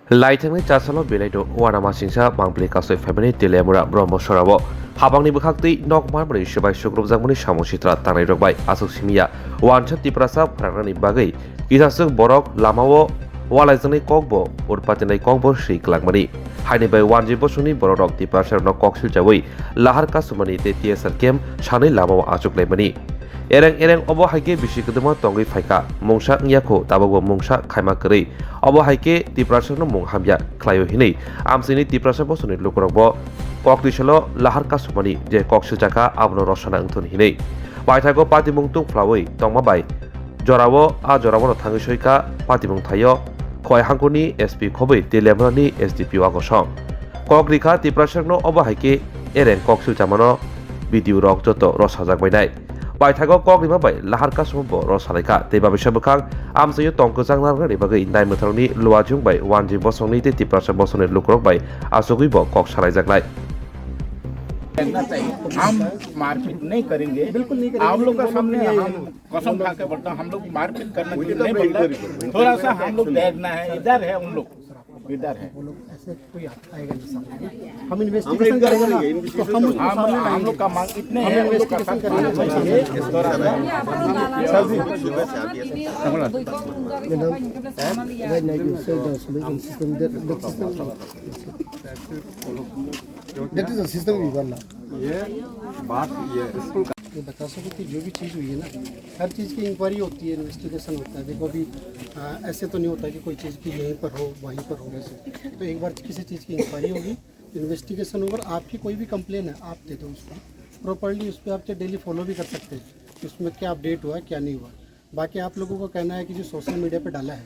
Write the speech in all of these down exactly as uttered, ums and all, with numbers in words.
Laithangni chasalo belai do uanama singsa mangpli kasoi phaimani Teliamura Brahma Sorao. Habangni bwkhaktwi nok marmani swbai sukrupjakmani samung sitra tangnai rok bai aswk simiya. Wansa Tiprasa phwrangnani bagwi kisaswk borok lamao walaijaknai kokbo urpatinai kokbo swi kwlangmani. Haini bai wanji bosongni bororok Tiprasarokno kok silchawi lahar kasumani tei T S R camp sanwi lamao achuklaimani. Ereng ereng obo hai khe bisi kwdwma tongwi phaikha, mungsa wngya kho, tabukbo mungsa khaima kwrwi. Obo hai khe Tiprasarokno mung hamya khlaio hinwi amchaini Tiprasa bosongni lukurokbo kokni salo lahar kasumani je kok silchakha abono rosana wngthun hinwi. Paithago patimung tungphlawi tongma bai jorao a jorao no thangwi soikha patimung thaio Khowai hangkuni S P khobwi Teliamurani S D P O agosong. Kok rikha Tiprasarokno obo hai khe ereng kok silchamano video rok joto rosajak bainai. Paithago kok rima bai lahar kasumbo rosalaikha tei babisa bwkhang amchaio tong kwchang narwknani bagwi naimwtharokni luajwng bai wanji bosongni tei Tiprasa bosongni lukurok bai achugwibo kok salaijaknai. हम मारपीट नहीं करेंगे। बिल्कुल नहीं करेंगे। आप लोग का सामने हम कसम खा के बोलता हूँ, हम लोग मारपीट करना नहीं बोलता। थोड़ा सा हम लोग डरना है, इधर है उन लोग, इधर है। वो लोग ऐसे कोई आएगा नहीं सामने। हम इन्वेस्टिगेशन करेंगे ना, तो हम उसको हम सामने हम लोग का मांग इतने हम हैं, उन लोग का इन्वेस्टिगेशन करेंगे। थोड़ा सा। सर जी। Right now, you say the solution system, that, that system, that is the system we want now. ये बात ये स्कूल का ये बता सको कि जो भी चीज़ हुई है ना, हर चीज़ की इंक्वायरी होती है, इन्वेस्टिगेशन होता है। देखो अभी, आ, ऐसे तो नहीं होता कि कोई चीज़ की यहीं पर हो, वहीं पर हो, वैसे। तो एक बार किसी चीज़ की इंक्वायरी होगी, इन्वेस्टिगेशन होगा, और आपकी कोई भी कंप्लेन है, आप दे दो उसको। प्रॉपरली उस पर आप डेली फॉलो भी कर सकते हैं कि उसमें क्या अपडेट हुआ है, क्या नहीं हुआ। बाकी आप लोगों का कहना है कि जो सोशल मीडिया पे डाला है,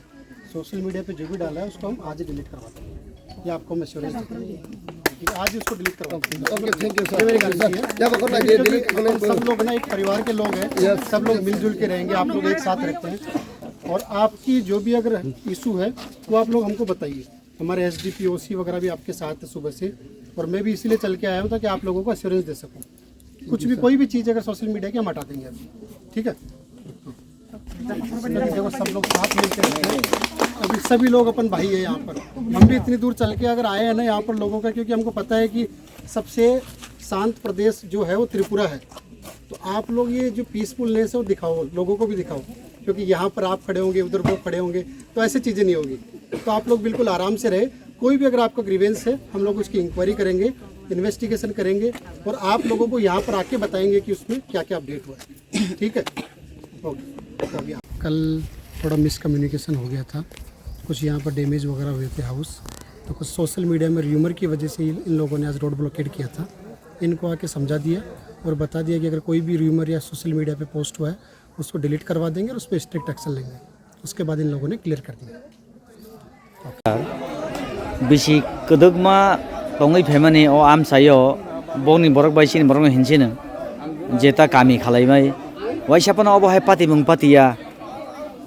सोशल मीडिया पे जो भी डाला है, उसको हम आज ही डिलीट करवा देंगे। ये आपको हम एश्योरेंस देते हैं कि आज ही उसको डिलीट करवा देंगे। Okay, thank you, sir. ये मेरी गारंटी है। क्या पकड़ लगी है? क्योंकि डिलीट करने अपन को सब लोग ना एक परिवार के लोग हैं, यस। सब लोग मिलजुल के रहेंगे, आप लोग एक साथ रहते हैं। और आपकी जो भी अगर इशू है, वो आप लोग हमको बताइए। हमारे एस डी पी, ओ सी वगैरह भी आपके साथ है सुबह से, और मैं भी इसीलिए चल के आया हूँ ताकि आप लोगों को एश्योरेंस दे सकूँ। कुछ भी, कोई भी चीज़ अगर सोशल मीडिया की, हम हटा देंगे अभी, ठीक है? क्योंकि देखो, सब लोग साथ मिलके रहते हैं। अभी सभी लोग अपन भाई है यहाँ पर। हम भी इतनी दूर चल के अगर आए हैं ना यहाँ पर लोगों का, क्योंकि हमको पता है कि सबसे शांत प्रदेश जो है वो त्रिपुरा है। तो आप लोग ये जो पीसफुलनेस है वो दिखाओ, लोगों को भी दिखाओ, क्योंकि यहाँ पर आप खड़े होंगे, उधर वो खड़े होंगे, तो ऐसी चीज़ें नहीं होगी। तो आप लोग बिल्कुल आराम से रहे। कोई भी अगर आपका ग्रीवेंस है, हम लोग उसकी इंक्वायरी करेंगे, इन्वेस्टिगेशन करेंगे और आप लोगों को यहाँ पर आके बताएंगे कि उसमें क्या क्या अपडेट हुआ है। ठीक है, ओके। कल थोड़ा मिसकम्युनिकेशन हो गया था, कुछ यहाँ पर डैमेज वगैरह हुए थे हाउस, तो कुछ सोशल मीडिया में र्यूमर की वजह से इन इन लोगों ने आज रोड ब्लॉकेड किया था। इनको आके समझा दिया और बता दिया कि अगर कोई भी र्यूमर या सोशल मीडिया पे पोस्ट हुआ है, उसको डिलीट करवा देंगे और उस पर स्ट्रिक्ट एक्शन लेंगे। उसके बाद इन लोगों ने क्लियर कर दिया। Bisi kwdwkma tongwi phaimani o amchaio bokni borok bai chini borokno hinsino jeta kami khalaimai. Waisa phano obo hai patimung patiya,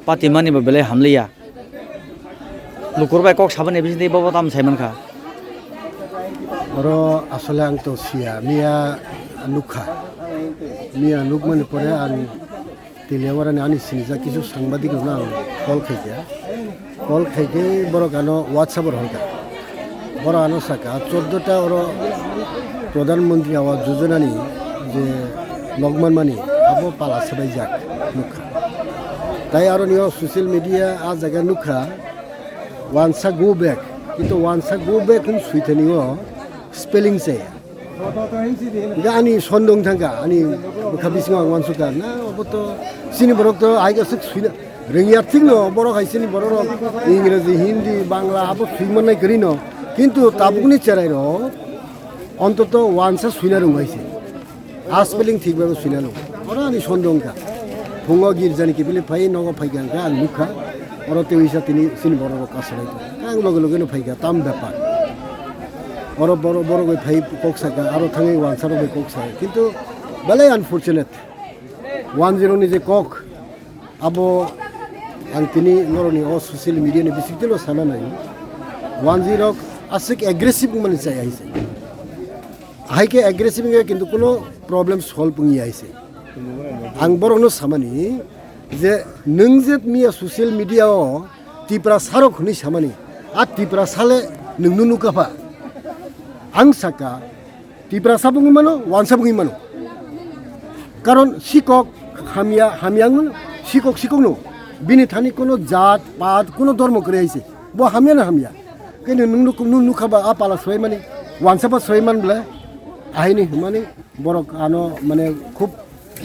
patimani bo belai hamliya. Lukur bai kok sabani bisingtwi bobo tamo saimankha. Oro asole ang to siya, miya nukha. Miya nukmani pore ang Teliawarani ani sinijak kisu sangbadik rokno ang call khaikha. Call khaikhe borok ano WhatsApp o rohorkha. Borok ano saka choddo ta oro Pradhan Mantri Awas Yojana ni je logman mani abo pala swbaijak nukha. Tai aroni o social media a jaga nukha, wansa go back, kintu wansa go back hwn swithani o spelling se. Hingke ani sondong thangka, ani bwkha bisingo ang uansukha, na obo to chini borok to hai aswk swina rwngya, thikno borok hai chini borok rok Ingreji, Hindi, Bangla abo swi mannai kwrwi no, kintu tabukni cherai rok ontoto uansa swina rwngbai se. A spelling thik bai bo swina rwngbai. Oro ani sondong wngkha. Phungo girjani kiphilwi phai nogo phaikha hwnkhe ang nukha. Oro tei uisa tini chini borok rok kasalai tongo. Ang loge loge no phaikha tam bepar. Oro borok, borok bai phai kok saka, aro thangwi uansa rok bai kok saka. Kintu belai unfortunate. One zero ni je kok, abo ang tini norokni o social media ni bisingtwi no sana nai. One zero aswk aggressive wngmani chaya hai se. Hai khe aggressive wngya kintu kuno problem solve wngya hai se. Ang borokno samani je nwng je miya social media o Tiprasarok hwnwi samani, A Tiprasa le nwng nukha pha. Ang saka Tiprasa bungwi mano, wansa bungwi mano. Karon sikok hamya, hamya wngmano, sikok sikok no. Bini thani kono jat, pat, kono dormo kwrwi hai se. Bo hamya na hamya. Khe nwng nuk-, nuk-, nukha ba a pala swbai mani, wansa ba swbai man bla, ahini hwnmani borok ano mane khub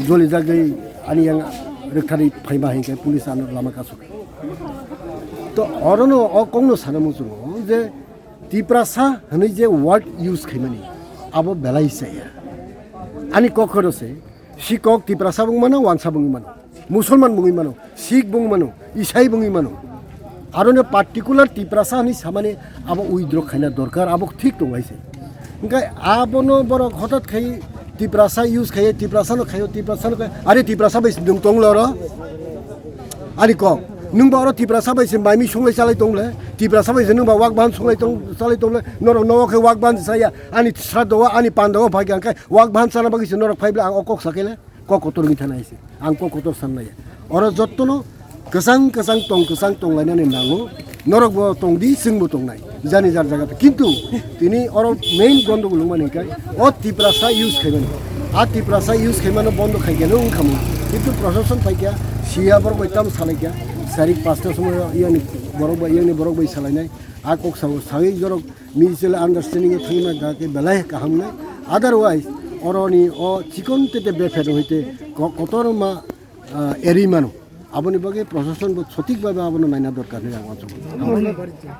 joli jagwi ani yang rwktharwi phaima hinkhe police ano lama kasuk. To orono o kokno sana muchungo je Tiprasa hwnwi je word use khaimani abo belai chaya. Ani kok horo se sikok Tiprasa bung mano, wansa bung mano, Musulman bung mano, Sikh bung mano, Isai bung mano. Aroni particular Tiprasa hwnwi samani abo withdraw khaina dorkar, abo thik tong hai se. Hingke abono borok hotat khai Tiprasa use khai, Tiprasa no khai, Tiprasa no khai. Are Tiprasa bai se nwng tong lo ro? Ani kok. Nwng ba oro Tiprasa bai se maimi sunglai chalai tong le? Tiprasa bai se nwng ba wak bahan sunglai tong, chalai tong le? Norok nogo khe wak bahan saya. Ani sraddho o, ani panda o phai khe ang khe wak bahan chana bagwi se norok phai bwle ang o kok sa khe le? Kok kotor wngwi thana hai se. Ang kok kotor san nai. Oro jottono kwchang kwchang tong kwchang tong lainani nango. Norok bo tong di, chwng bo tong nai. Jani jar jaga. Kintu tini oro main gondogol wngmani hingkhe o Tiprasa use khaimani. A Tiprasa use khaimano bondo khaikhe no wngkha mung. Kintu proshashan phaikha, siya borok bai tamo salaikha. Sarik pasta somoi yani borok bai, yani borok bai salainai. A kok sao sawi jorok mutual understanding o thangna ga khe belai kaham nai. Otherwise, oroni o chikon tete bepher hoite ko-, kotorma, ah, eri mano. Aboni bagwi proshashan bo sothik bhabe abono naina dorkar hinwi ang uansukha.